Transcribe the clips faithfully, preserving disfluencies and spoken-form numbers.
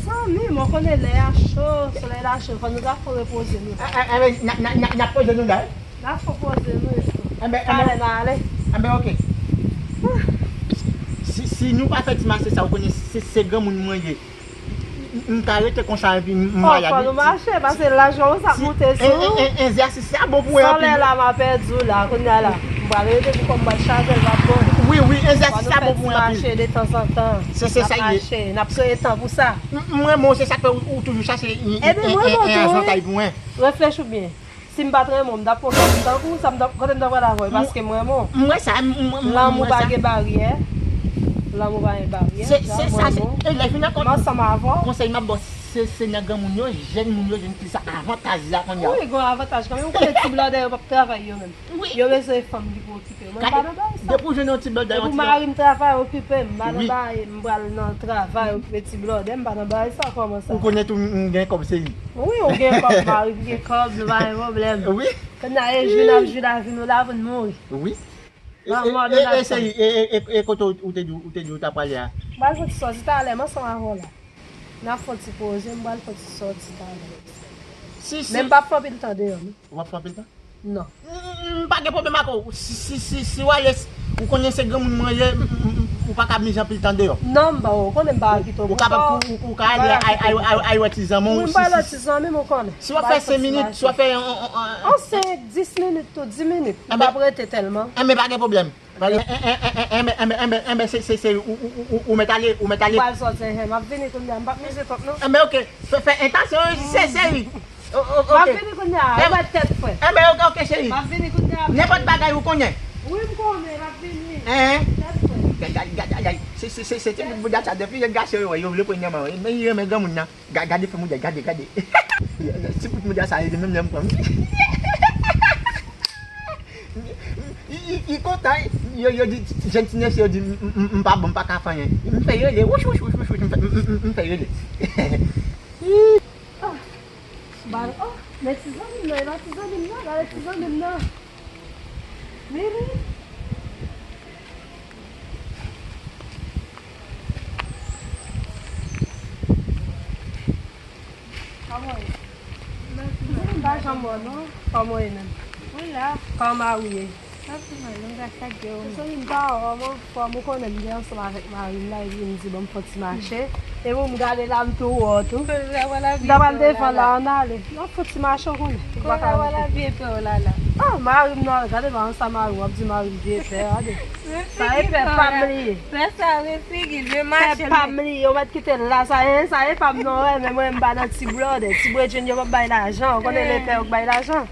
Zanmi m, ou konnen lè a cho, solèy la cho, fò nou ta fò repoze nou. Enben, n ap poze nou la wi. N ap fò poze nou. Enben, talè n a ale. Enben, oke. Si, si nou pa fè ti mache sa, ou konnen se, se granmoun mwen ye. M, m ka rete konsa epi m, m malad. Fò nou mache, paske laj ou sa ap moute sou ou. Egzèsis sa bon pou mwen anpil. Solèy la m ap pèdi w la, kounye a la. M pral rete pou kò m pral chaje l, m ap bon. Wi, wi, egzèsis sa bon pou mwen anpil. Fò nou fè ti mache detanzantan. Se, se sa ye. N ap mache, n ap sote tan pou sa. M, m renmen w, se sa k fè ou, ou toujou chache yon, yon, yon, yon avantay pou mwen. Reflechi byen. Si m pa t renmen w, m t ap pran kòb m tankou sa, m t ap, kote m t ap pral avè w, paske m renmen w. M wè sa, m, m, m, m wè sa. Lanmou pa gen baryè. Lanmou pa gen baryè. Se, se sa, se, e lè vin ankò, m ansanm avè w. Konsèy m ap ba w, se, se nan granmoun yo, jèn moun yo jwenn plis avantaj la kounye a. Wi, gen avantaj kanmenm. Ou konnen ti blòdè yo p ap travay yo menm. Wi. Yo bezwen fanm ki pou okipe yo. Mwen pa nan bagay sa. Depi w jwenn yon ti blòdè, yon ti blòdè. Depi mari m travay, okipe m. M pa nan bagay, m pral nan travay, okipe ti blòdè, m pa nan bagay sa, kòman sa? Ou konnen tou m, m gen kòb, seri. Wi, ou gen kòb, mari m gen kòb, nou pa gen pwoblèm. Wi. Kounye a, e jwi n ap jwi lavi nou la pou n mouri. Wi. E, e, e, e, seri, e, e, e, e kote ou, ou te di, ou te di ou ta prale a? M pral fè ti sòti talè, m ansanm avè w la. N ap fè ti poze, m pral fè ti sòti talè. Si, si. Men m p ap fè anpil tan deyò, non. Ou p ap fè anpil tan? Non. M, m, m pa gen pwoblèm ak ou. Si, si, si, si w ale, ou konnen se granmoun mwen ye, m, m, m, ou pa ka mize anpil tan deyò. Non, m pa, ou konnen m pa kite w pou kò. Ou kapab, ou, ou, ou ka ale, ay, ay, ay, ay wè ti zanmi w. Wi, m pral wè ti zanmi m, ou konnen. Si w ap fè senk minit, si w ap fè yon, yon, yon, yon, senk, dis minit tou, dis minit. M p ap rete tèlman. Enben, pa gen pwoblèm. Pa gen, enben, enben, se, se, se, ou, ou, ou, ou, ou mèt ale, ou mèt ale. M pral sòti, enhen, m ap vini kounye a, m p ap mize twòp, non. Enben, oke, fè, fè entansyon, se, se, o, o, oke. M ap vini kounye a, ou mèt tèt frèt. Enben, oke, oke, cheri. M ap vini kounye a. Nenpòt bagay ou konnen. Wi, m konnen, m ap vini. Enhen. Tèt frèt. Gad, gad, gad, gad, gad. Se, se, se, se, se ti bout bouda sa, depi yo gache yo, yo vle pran nan men w. Men yo renmen granmoun nan. Ga-, gade fanm ou dèyè, gade, gade. Ti bout mouda sa, li menm lè m pran. Li, li, li kontan, yo, yo di, jèn ti mesye, yo di, m, m, m pa bon, m pa ka fè anyen. M fè rele, wouch, wouch, wouch, wouch, wouch, m fè, m, m, m fè rele. Ah, ba, oh, men ti zanmi m nan, e pa ti zanmi m nan, gade ti zanmi m nan. Mimi. Kòman w ye? M pa janm wè w non. Kòman w ye menm? Mwen la. Kòman mari w ye? Mwen pi mal, mwen gras ak Dye ou menm. Mezanmi, m pa wè w, mwen anfòm, ou konnen m te ansanm avèk mari m la, epi m di bon m fè yon ti mache. Epi m gade la, m tou wè w tou. M ta pral devan la, ann ale. N ap fè yon ti mache, ou konnen. M pa ka rete. Ah, mari m nan, gade pa sa mari w ap di mari m vye pè, gade. Sa e pè pa m li ye. Pè sa, wi, figi l, vye mache l. Pè pa m li ye, ou mèt kite l la, sa e, sa e pa m non, wè, men mwen m pa nan ti blòdè. Ti bredjenn yo p ap bay lajan, ou konnen lepè yo k bay lajan.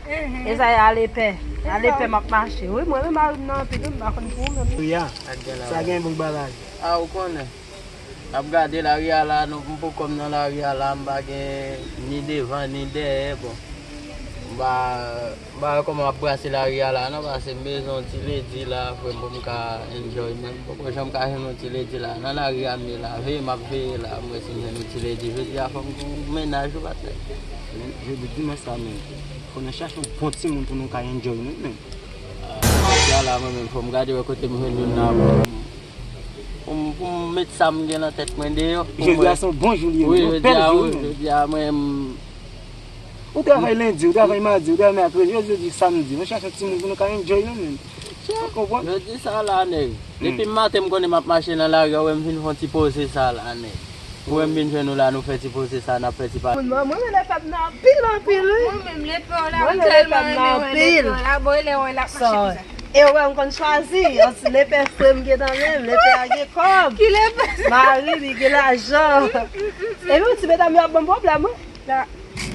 E sa e a lepè. A lepè m ap mache. Wi, mwen menm mari m nan anpil, wi, m pa konn pou ou menm. Priya, sa gen bon bagay. A, ou konnen. N ap gade lari a la, nou, m poko m nan lari a la, m pa gen ni devan, ni dèyè, bon. M pa, m pa wè kòman m ap brase lari a la, non, paske m bezwen yon ti ledi la, frè m, pou m ka enjoy, men m poko janm ka jwenn yon ti ledi la. Nan lari a m ye la, veye m ap veye la, m wè si m jwenn yon ti ledi. Jodi a, fò m tou mennaj ou, patnè. Men, jodi dimanch sa, men, fò n chache yon bon timoun pou nou ka enjoy nou, men. A, jodi a la, mwen menm, fò m gade wè kote m jwenn youn la, pou m Pou m, pou m met sa m gen nan tèt mwen deyò. Jodi a se yon bon jou li ye, wi, yon bèl jou wi, jodi a mwen. Ou travay lendi, ou travay madi, ou travay mèkredi, jodi, jodi samdi. Nou chache yon timoun pou nou ka enjoy nou menm. Ou konprann? Jodi sa la, nèg. Depi maten m konnen m ap mache nan lari a, ou wè m vin fè yon ti poze sa la, nèg. Ou wè m vin jwenn nou la, nou fè ti poze sa, n ap fè ti pale. Mwen, mwen renmen lepè m nan anpil, anpil, wi. Mwen menm, lepè w la, m tèlman renmen wè lepè w la. Bon, e lè w wè l ap mache konsa. E ou wè m konn chwazi, yon ti lepè fre m gen nan men m, lepè a gen kòb. Ki lepè sa? Mari m, li gen lajan. Epi ti medam yo ap ban m pwoblèm, wi.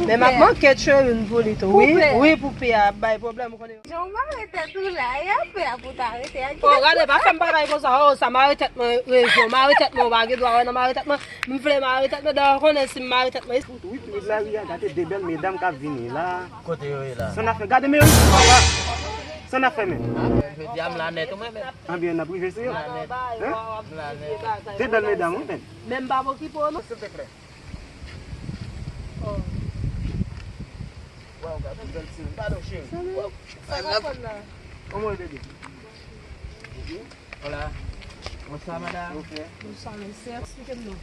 Men m ap manke tchwe youn pou li tou, wi. Wi, poupè a ap bay pwoblèm, ou konnen. Jan w mare tèt ou la, e apre a pou w ta rete a. Oh, gade, pa fè m bagay konsa. Oh, sa mare tèt mwen, rezon. Mare tèt mwen, ou pa gen dwa wè nan mare tèt mwen. M vle mare tèt mwen, dayè, ou konnen si m mare tèt mwen. Wi, tout lari a, gade de bèl medam k ap vini la. Kote yo ye la? Sa n ap fè, gade men yo, papa. Sa n ap fè, men. A, men, jodi a m la nèt, ou mwen menm. Anben, n ap rive sou yo. M la nèt. M la nèt. De bèl medam, wi, men. Men m p ap okipe w, non. Silvouplè. Oh. Waw, gade yon bèl timoun. Padon, cheri. Sa va, sa va, kòd la? Kòman w ye, bebe? Hola. Bonswa, madam. Bonswa, mesye. Eksplike m non.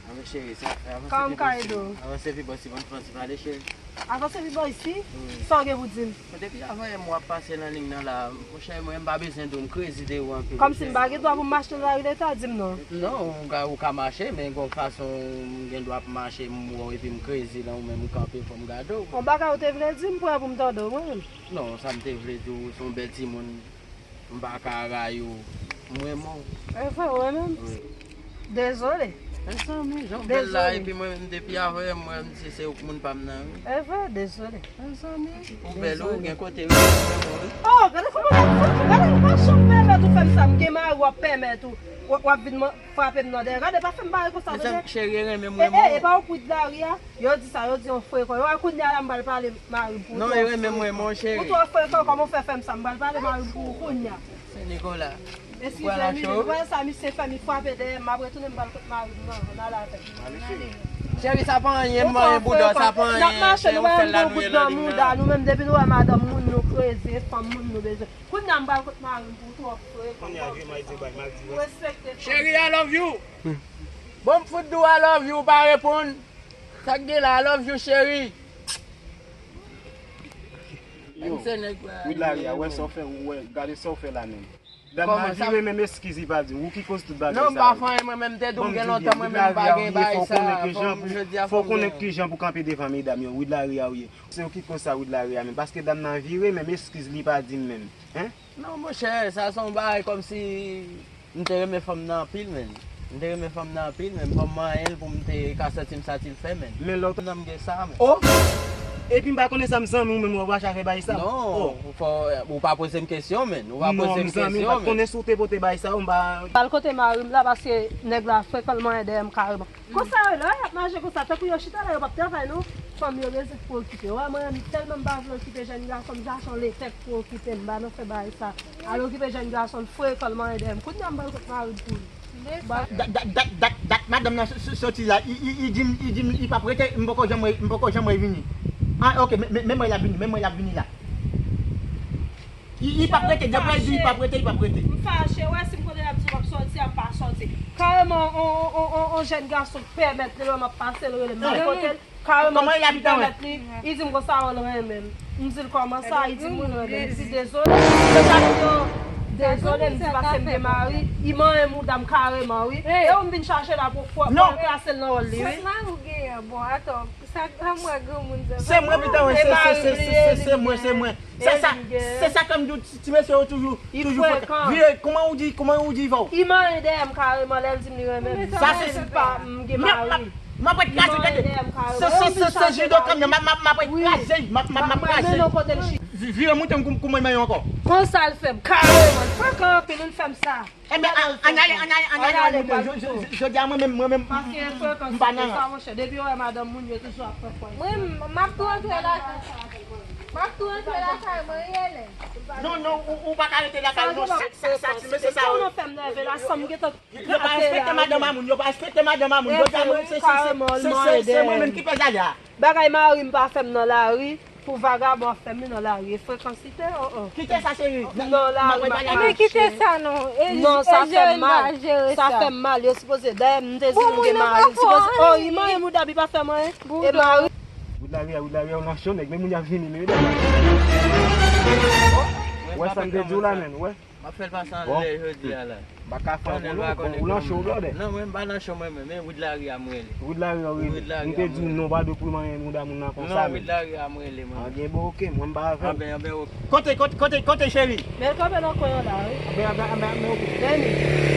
Anben cheri, sa, avanse pi bò isi. Avanse pi bò isi, ban m pran ti pale, cheri. Avanse pi bò isi? Wi. Sa w gen pou di m? Bon, depi avanyè m w ap pase nan liy nan la, monchè, mwen m pa bezwen di w, m krezi de ou anpil. Kòmsi m pa gen dwa pou m mache nan lari leta, di m non. Non, ou ka, ou ka mache, men gon fason m gen dwa pou mache, m wè w epi m krezi la, ou menm m kanpe, fò m gade w. Yon bagay ou te vle di m, prè pou m tande w, mwen menm. Non, sa m te vle di w, se yon bèl timoun. M pa ka rayi w. M renmen w. E vre, ou renmen m? Wi. Dezole. Mezanmi, jan w bèl la, epi mwen menm depi avanyè m wè m di se ou k moun pa m nan, wi. E vre, dezole. Mezanmi, ou bèl, ou gen kote, wi, mwen renmen w, wi. Oh, gade kòman w ap fout, gade, ou pa janm pèmèt ou fè m sa, m gen mari, w ap pèmèt ou, w, w ap vin man-, frape m nan dèyè. Gade, pa fè m bagay konsa, tande. Mezanmi, cheri, renmen m, renmen w. E, e, e pa w kou de lari a? Yo di sa, yo di yon frekan. Yo wè kounye a la m pral pale mari m pou ou. Non, e renmen mwen, mon cheri. Ou twò frekan, kòman w fè fè m sa? M pral pale mari m pou ou kounye a. Sen Nikola. Eskize m, li wè sa misye fè m, li frape dèyè m, m ap retounen m pral kot mari m nan, ann ale avè m. Cheri, sa pa anyen, m manyen bouda, sa pa anyen. N ap mache, nou pa yon gout nan mouda, nou menm depi nou wè madanm moun nou kreze, fanm moun nou bezwen. Kounye a m pral kot mari m pou ou twò frekan. Kounye a vye mal di bay, mal di wè. Respekte fanm. Cheri, I love you. Bon, m fout di w I love you, ou pa reponn. Sa k gen la, I love you, cheri. Yo, Wid Lari a, wè sa w fè, ou wè, gade sa w fè la menm. Dam nan vire menm eskiz li pa di m, ou ki koz tout bagay sa yo. Non, m pa fè anyen, mwen menm, m te di w m gen lontan, mwen menm, m pa gen bagay sa, fò m, jodi a, fò w konnen kijan pou kanpe devan medam yo, Wid Lari a ou ye. Se ou ki koz sa, Wid Lari a menm, paske dam nan vire menm eskiz li pa di m menm, hein? Non, monchè, sa se yon bagay kòmsi m te renmen fanm nan anpil, menn. M te renmen fanm nan anpil, men m pa manyen l pou m te ka santi m sa ti l fè, menn. Men lè w t nan m gen sa, menn. Oh! Epi m pa konnen sa, m zanmi w menm, w ap mache avè bagay sa. Non, fò, ou pa poze m kesyon, menn. Ou pa poze m kesyon, menn. Non, m zanmi, m pa t konnen si w te pote bagay sa, m pa. M pral kote mari m la, paske nèg la frekan, l manyen dèyè m kareman. Konsa yo, lè y ap mache konsa, tankou yo chita la, yo p ap travay non. Fanm yo gen zèt pou okipe. Wè, mwen menm, tèlman m pa vle okipe jèn gason, m sa se yon letè k pou okipe m, m pa nan fè bagay sa. Al okipe jèn gason, l frekan, l manyen dèyè m. Kounye a m pral kot mari m pou li. Dat, dat, dat, dat, dat madanm nan s-, s-, soti la, i, i, i di m, i di m, i p ap rete, m poko janm wè, m poko janm wè l vini. Ah, ok, men, men, men mwen l ap vini, men mwen l ap vini la. I, i p ap rete, depi l di i p ap rete, i p ap rete. M fache, wè, si m konnen l ap di m ap sòti, m pa sòti. Kareman, on, on, on, on, on jèn gason k pèmèt li, lè m ap pase, l rele m, m al kote l. Kareman, li pèmèt li, li di m konsa, oh, l renmen m. M di l, kòman sa? Li di m, wi, l renmen m. Li di, dezole. Se sa m di, oh, dezole, m di, paske m gen mari. Li manyen mouda m kareman, wi. E ou m vin chache la pou, pou, pou ranplase l nan wòl li, wi. Sa mari w genyen, bon, atann. Sa granmoun granmoun zòt. Se mwen pita wè, se, se, se, se, se, se mwen, se mwen. Sa, sa, se sa ke m di w, ti, ti mesye yo toujou, toujou frekan. Vire, kòman ou di, kòman ou di, Val? Li manyen dèyè m kareman lè l di m li renmen m. Sa se pa m gen mari. M ap ret kraze, gade. Se, se, se, se jido kanm nan, m ap, m ap, m ap ret kraze, m ap, m ap, m ap kraze. Vi-, vire moute m kou, kou mwen manyen ankò. Konsa l fè m kareman. Frekan anpil, ou fè m sa. Enben, ann ale, ann ale, ann ale, ann ale, ann ale, jodi a mwen menm, mwen menm, m pa nan rans. Depi yo wè madanm moun, yo toujou ap fè fwa. Mwen, m ap tou antre lakay. M ap tou antre lakay mwen, rele. Non, non, ou, ou pa ka rete lakay, non, sa, sa, sa, ti mesye sa yo. Kòman fè m nève la, san m gentan. Yo pa respekte madanm a moun, yo pa respekte madanm a moun. Jodi a mwen, se, se, se, se, se, se mwen menm ki pèdi a. Bagay mari m pa fè m nan lari. Pou vagabon ap fè m nan lari, e frekansite, oh, oh. Kite sa, cheri. Non, la, m ap pale avè w. Men kite sa, non. Non, sa fè m mal. Sa fè m mal. Yo sipoze, dayè, m te di nou gen mari. Sipoze, oh, li manyen mouda, li pa fè m anyen. E mari. Wid Lari a, Wid Lari a, w nan cho, nèg, men moun y ap vini, men medam. Wè sa m te di w la, menn, wè. M ap fè l pase anlè jodi a la. M pa ka fè anyen pou nou, bon, ou nan cho, brother. Non, mwen, m pa nan cho, mwen, mwen, men Wid Lari a m rele. Wid Lari a w rele. M te di w non, pa dwe pou manyen mouda moun nan konsa, men. Non, Wid Lari a m rele, mwen. Anben, bon, ok, mwen, m pa avè w. Anben, anben, ok. Kote, kote, kote, kote, cheri? Men l kanpe nan kwen an la, wi. Anben, anben, anben, anben, ok. Vini.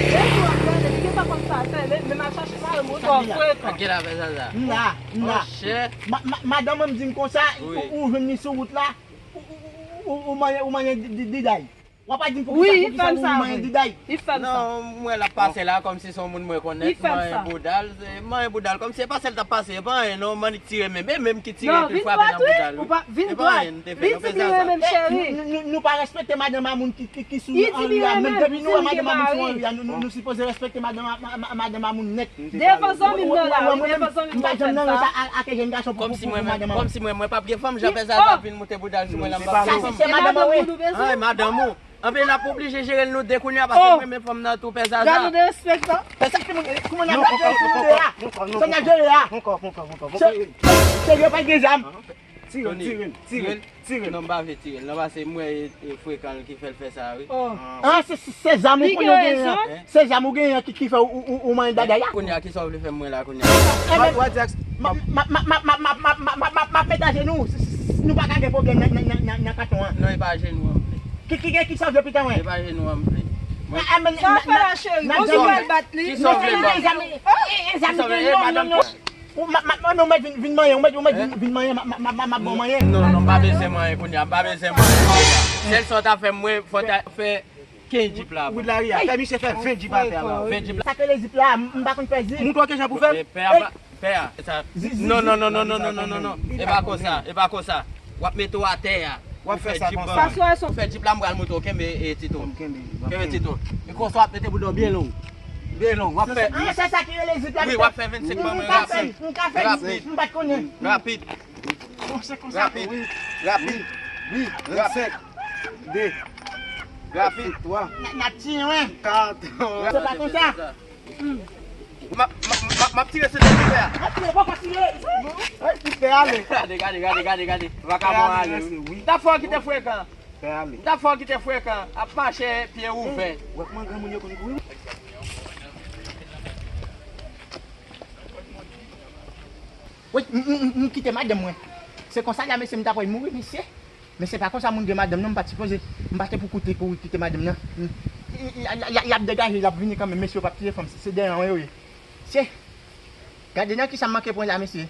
Men tou, ap gade, li gentan konn sa l fè, men, men m al chache mari m, ou twò frekan. Ak ki l ap fè sa, sa? M la, m la. Monchè. Ma, ma, madanm mwen di m konsa, ou, ou jwenn li sou wout la, ou, ou, ou, ou, ou manyen, ou manyen di, di, diday. W ap di m poukisa, poukisa ou manyen diday? Li fè m sa. Non, m wè l ap pase la kòmsi se yon moun mwen konnèt, m manyen bouda l, se, m manyen bouda l kòmsi se pase l t ap pase, e pa anyen non, m annik tire menm, e menm ki tire epi l frape nan bouda l, wi. E pa anyen, nou te fè, nou fè sa. Li di li renmen m, cheri. Nou, nou, nou pa respekte madanm a moun ki, ki, ki sou anri a, menm depi nou wè madanm a moun sou anri a, nou, nou, nou sipoze respekte madanm a, ma, ma, madanm a moun nèt. Devan zanmi m nan la, wi, devan zanmi m nan fè m sa. Kòmsi mwen menm, kòmsi mwen, mwen p ap gen fanm, jan fè sa, sa vin moute bouda l sou mwen la, m p ap gen fanm. Sa se, se madanm ou, wi. An, madanm ou. Anben, n ap oblije jere l nou de kounye a, paske mwen menm fanm nan tou, pè Zaza. Gade de respè sa. Pè sa ki moun, ki moun ap jere sou nou de a? Sa n ap jere a? Serye, pa gen zam. Tire l, tire l, tire l, tire l. Non, m pa vle tire l. Non, paske m wè e, e frekan l ki fè l fè sa, wi. Ah, se, se, se zam ou konnen ou genyen an. Se zam ou genyen an ki, ki fè ou, ou, ou manyen dada a. Kounye a, kisa w vle fè m mwen la, kounye a? M ap met ajenou. Nou pa ka gen pwoblèm nan, nan, nan, nan, nan kanton an. Non, e pa ajenou an m vle. Ki, ki, ki, kisa w vle pita mwen? E pa ajenou an m vle. Sa w fè la, cheri? Bon, si w pral bat li. Kisa w vle ban m? Kisa w vle, e, madanm? Ou, ma, ma, ma, ou mèt vin, vin manyen, ou mèt, ou mèt vin, vin manyen, ma, ma, ma, ma, ma bon manyen. Non, non, m pa bezwen manyen kounye a, m pa bezwen manyen kounye a. Sèl sa w ta fè m, mwen, fò w ta fè kenz jip la. Wi, la, wi, fè misye fè ven jip atè la. Ven jip la. Sa k rele jip la, m, m pa konn fè jip. Montre w kijan pou fè. E, pè a, pè a. Sa, non, non, non. E pa konsa, e pa konsa. W ap mete w atè a. W ap fè sa konsa. Ou fè jip la, m pral montre w kenbe, e, titon. Kenbe titon. E konsa w ap mete bouda w byen long. Byen long. W ap fè. Ah, se sa ki rele jip la. Wi, w ap fè vennsenk ban mwen rapid. M ka fè, m pa t konnen. Rapid. Rapid. Rapid. Wi, vennsenk. De. Rapid. Twa. N ap tiye, wi. Kat. Se pa konsa. M ap, m ap, m ap, m ap tire sou tèt pè a. M ap tire, poko tire. Ay, ti pè ale. Gade, gade, gade, gade, gade. Vakabon ale, wi. M t ap fè w kite frekan. Pè ale. M t ap fè w kite frekan. Ap mache pye ouvè. W ap mwen granmoun yo konn kouri. Wi, m, m, m, m kite madanm mwen. Se konsa la, mesye, m ta pral mouri, mesye. Men se pa konsa moun gen madanm non, m pa t sipoze. M pa te pou koute kouri kite madanm nan. M, y, y, y, y, y ap degaje, y ap vini kanmenm, mesye yo p ap tiye fanm, se, se dèyè an yo ye. Se, gade nan kisa m manke pran la, mesye.